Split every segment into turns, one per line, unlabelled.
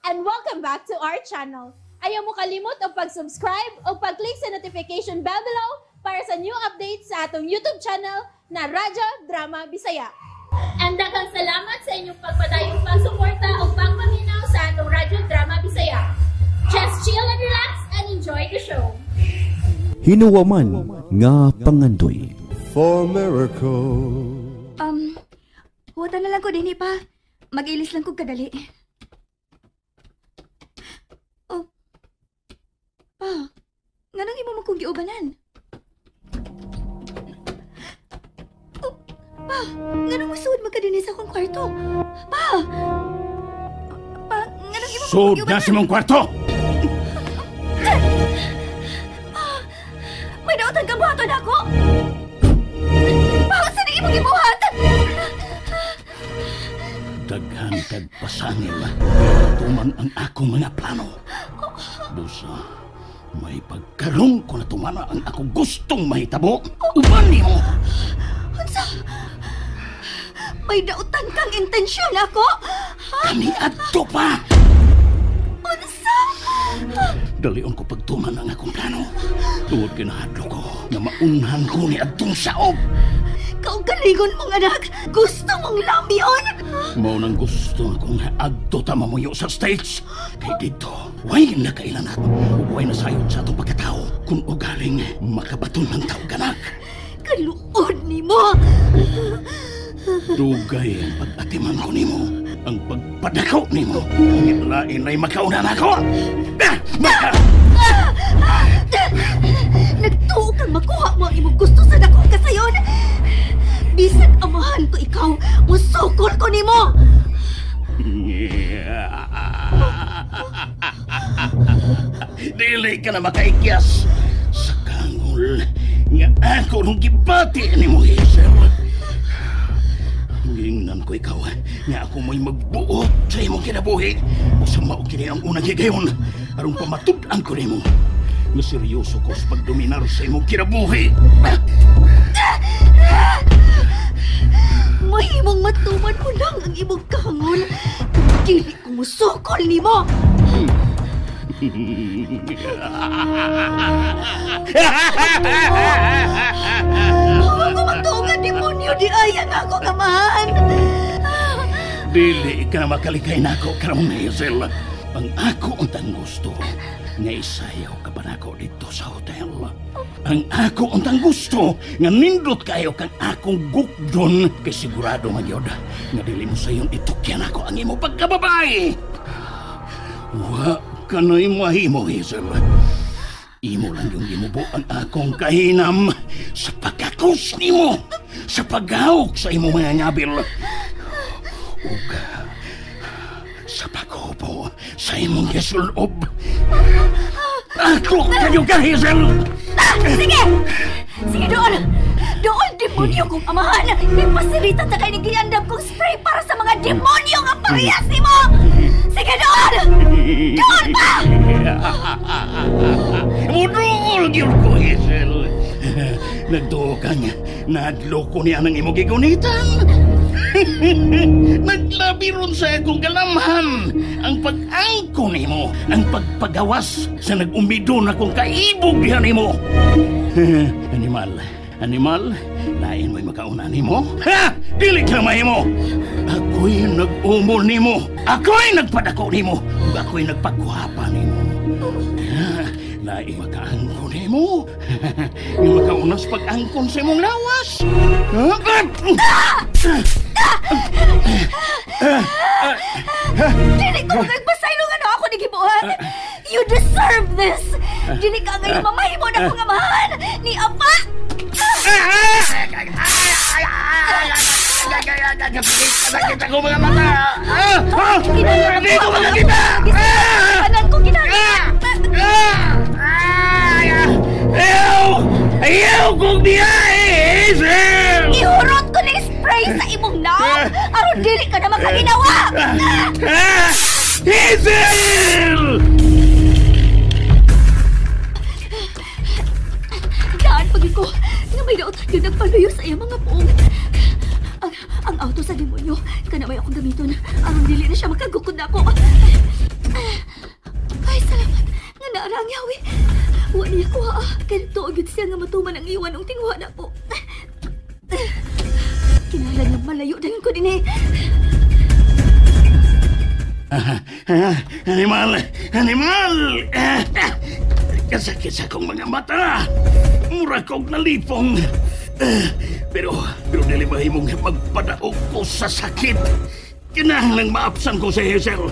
And welcome back to our channel. Ayaw mo kalimot og pag-subscribe o pag-click sa notification bell below para sa new updates sa atong YouTube channel na Radyo Drama Bisaya. And daghang salamat sa inyong pagpadayong pagsuporta o pagpaminaw sa atong Radyo Drama Bisaya. Just chill and relax and enjoy the show.
Hinuwaman nga pangandoy.
For miracles.
Huwatan na lang ko din pa. Mag-ilis lang kong kadali. Oh. Pa, nganong imo mo kong giubanan? Oh, pa, nganong musuod mo ka dinhi sa akong kwarto? Pa! Pa, nganong imo mo kong
Sud na
giubanan?
sa imong kwarto!
Pa, may dautan kang buhaton ako! Pa, unsa na imong gibuhat?
Daghan kag pasangil. Tuman ang akong mga plano. Busa, may pagkarong ko na tumana ang akong gustong mahitabo. Uban nimo!
Unsa? May dautan kang intensyon ako? Ha?
Kani adto pa!
Unsa?
Dalion ko pagtuman ang akong plano. Tungod kinahadlo ko nga maunhan ko ni adtong saob.
Kaugalingon mong anak! Gusto mong lambion!
Mao nang gusto akong adto ta mamuyo sa States. Kay dito, way nakailanat ug way nasayod sa atong pagkatao. Kung ugaling makabaton ng tao ganak.
Kaluod nimo!
Dugay ang pag-atiman ko nimo, ang pagpadako nimo. Ang lain ay makauna na ako! Ah! Maka!
Nagtuo kang makuha mo ang imong gusto sa dakong kasayon! Bisan amahan ko ikaw, musukol ko nimo!
Dili ka na makaikyas sa kangol nga ako nung gibati nimo, Hazel. Gingnan ko ikaw nga ako mo'y magbuot sa imong kinabuhi. Usa mao kini ang unang higayon aron pamatud-an ko nimo nga seryoso ko sa pagdominar sa imong kinabuhi.
Mahimong matuman ko lang ang imong kahangol kung dili ko musukol nimo. Huwag ko magtuo nga demonyo di ay ang akong amahan.
Dili ka na makalikay nako karon, Hazel. Ang ako untang gusto nga isayaw ka pa nako dito sa hotel. Ang ako untang gusto nga nindot kayo kang akong gukdon kay sigurado man yun nga dili mo sayon itukyan ako ang imo pagkababae. Wa ka na'y mahimo, Hazel. Imo lang yung gimubo ang akong kahinam sa pagkakos nimo, sa paghawk sa imong mga ngabil, ug sa paghubo sa imong gisulob. Ako kayo ka, Hazel!
Ah, sige! Sige, doon! Doon, demonyo kong amahan! Ipasirita ta kay ni giandam kong spray para sa mga demonyo nga parehas nimo! Sige, doon! Doon pa!
Muduol gyud ko, Hazel. Nagduo ka niya. Nadloko niya ng imong gigunitan. Naglabi ron sa akong galamhan ang pag-angko nimo, ang pagpagawas sa nag-umidon akong kaibog diha nimo. Animal, animal, lain mo'y makauna nimo. Ha! Dili ka mahimo! Ako'y nag-umol nimo. Ako'y nagpadako nimo. Ug ako'y nagpagwapa nimo. Lain makaangkon nimo. Nga makauna sa pag-angkon sa imong lawas.
Dili ko magpasaylo nga na ako ni gibuhat! You deserve this! Dili ka ngayon mamahimo na akong amahan! Ni Apa!
Sakit ako mga mata! Dito mga kita!
Kanan ko kinahanglan!
Ayaw! Ayaw kong diya, Hazel!
Ihurot ko ni spray sa imong naong aron dili ka na makaginawa!
Hazel!
Daan pag ko nga may daotan yun nagpaluyo sa iyang mga puong. Ang auto sa demonyo. Kana may akong gamiton. Aron dili na siya makagukod na ako. Ay, salamat. Nga naarang yawi. Wa niya ko ha. Kaya tuog yun siya nga matuman ang iwan ang tingwa na po. Kinahanglan nga malayo dayon ko din eh.
Animal! Animal! Kasakit sa akong mga mata. Mura kog nalipong. Pero dili mahimong magpadaog ko sa sakit. Kinahanglang maapsan ko si Hazel.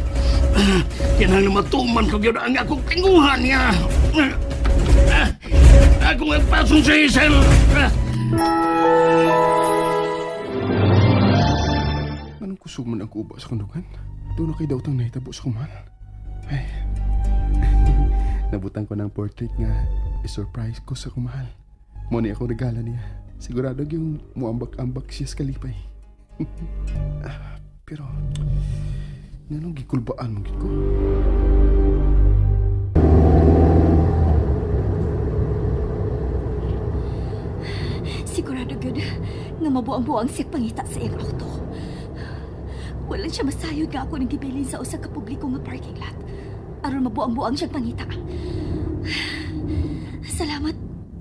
Kinahanglang matuman ko gyud ang akong tinguhan niya. Akong agpasong si Hazel.
Anong kusog man ang kuba sa kandugan? Doon na kay daw tang nahitabo sa kumahal. Ay, nabutang ko ng portrait nga i-surprise ko sa kumahal. Muna ako regala niya. Sigurado yung muambak-ambak siya sa kalipay. Pero, nganong gikulbaan mong gid ko?
Sigurado gyud nga mabuang-buang siya pangita sa iyang auto. Walang siya masayod nga ako nang gibilin sa usa ka publiko nga parking lot. Aron mabuang-buang siyang pangita. Salamat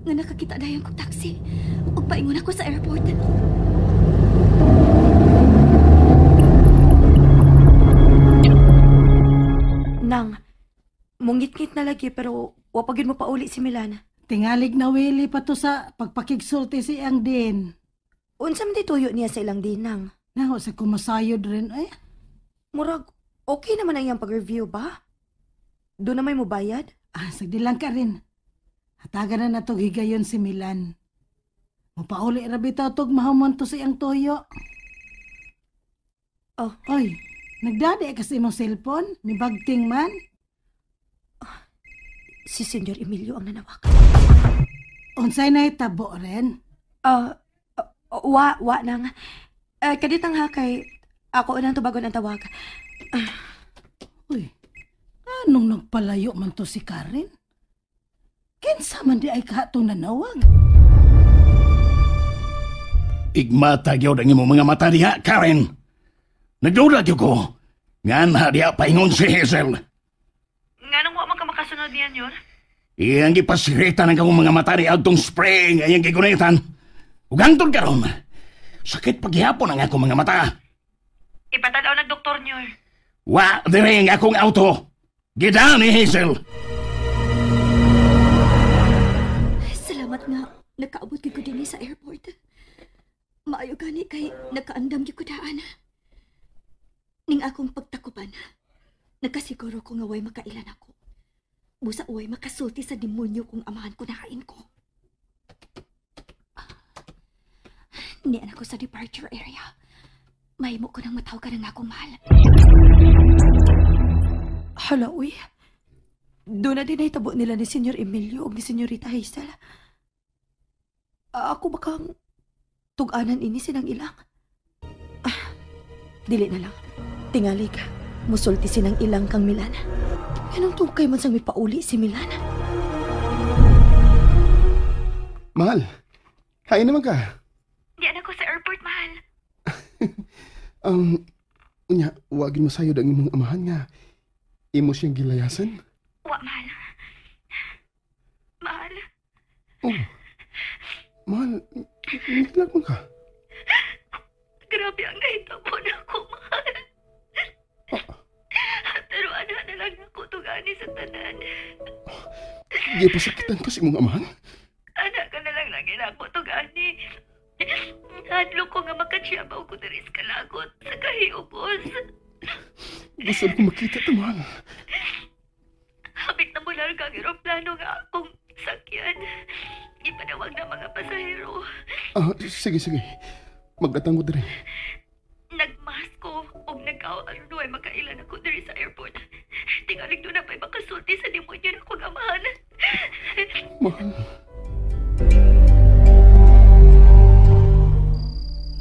nga nakakita dayon kog taxi. Ug paingon ako sa airport.
Nang, mungit-ngit na lagi pero wapagin mo pauli si Milan.
Tingalig na wili pa to sa pagpakigsulti si iyang din.
Unsa man dituyo niya sa ilang din, Nang?
Naho sa kumasayod rin, eh.
Murag, okay naman ang iyang pag-review ba? Doon na may mubayad?
Ah, sagdi lang ka rin. Hatagan na natog higayon si Milan. Mapauli ra bitaw tog mahuman to sa iyang toyo.
Oh.
Oy, nagdadi ka sa imong cellphone? Ni bagting man?
Oh, si Senyor Emilio ang nanawag.
Unsay nahitabo rin?
Wa nang. Kaditang ha kay ako unang tubagon ang tawag.
Uy, anong nagpalayo man to si Karen? Kinsa man di ay kahatong nanawag?
Igmata gyud ang imong mga mata diha, Karen. Nagduda gyud ko. Ngan ha diha paingon si Hazel.
Nganong wa man ka makasunod niya yun?
Iyang gipasirita ng akong mga mata ni adtong spray nga iyang gigunitan. Ug hangtod karon, sakit paghihapon ang akong mga mata.
Ipatanaw ng doktor niyo.
Wa diri ang akong auto. Gidaan ni Hazel.
Salamat nga nakaabot gyud ko dinhi sa airport. Maayo gani kay nakaandam gyud ko daan. Ning akong pagtakuban, nakasiguro ko nga way makailan ako. Busa way makasulti sa demonyo kung amahan ko nakain ko. Nian ako sa departure area. Mahimo ko nang matawagan ang akong mahal.
Hala, uy. Doon na din ay tabo nila ni Senyor Emilio o ni Senyorita Hazel. Ako bakang tug-anan ini sinang ilang. Ah, dili na lang. Tingali ka. Musulti sinang ilang kang Milan. Anong tugkay man sang may pauli si Milan?
Mahal, hain naman ka.
Diyan ako sa airport, mahal.
Unya, wagin mo sayod ang imong amahan nga. Imo siyang gilayasan?
Wa, mahal. Mahal.
Oh, mahal, naglag man ka.
Grabe ang nahitabo na ako, mahal.
Ah.
Pero ana na lang ako tugani sa tanan.
Gipasakitan ka sa imong amahan?
Ana ka na lang nangin ako tugani. Hadlo ko nga makatsiyabaw ko diri sa kalagot sa kahiubos.
Gusto ko makita ito, mahal.
Habit na mula kang eroplano nga akong sakyan. Ipanawag na mga pasahero.
Ah, sige, sige. Magdatang ko diri.
Nagmask ko og nagkaw aron way makailan ako diri sa airport. Tingalig doon na pa'y makasulti sa demonyo na akong amahan.
Mahal.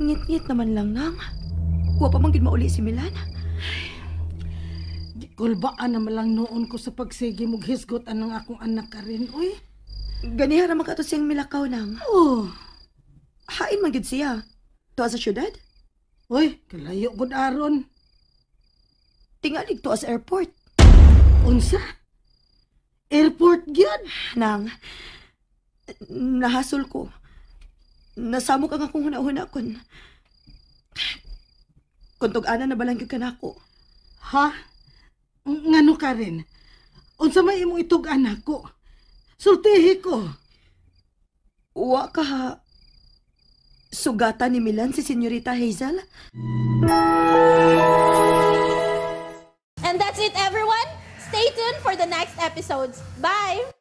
Ngit-ngit naman lang, Nang. Wa pa man gid mauli si Milan.
Kulbaan naman lang noon ko sa pagsige mong hisgot anang akong anak ka rin, uy.
Ganiha ra man kato siyang milakaw, Nang.
Oh.
Hain man gid siya. Tuwa sa syudad?
Uy, kalayo gud aron.
Tingalig to as airport.
Unsa? Airport gyud?
Nang, nahasol ko. Nasamok ang akong huna-huna kun tug-anan na balang gyud ka nako.
Ha? Ngano, Karen? Unsa may imong itug-an nako? Sultihi ko.
Wa ka ha sugata ni Milan si Senyorita Hazel?
And that's it, everyone. Stay tuned for the next episodes. Bye!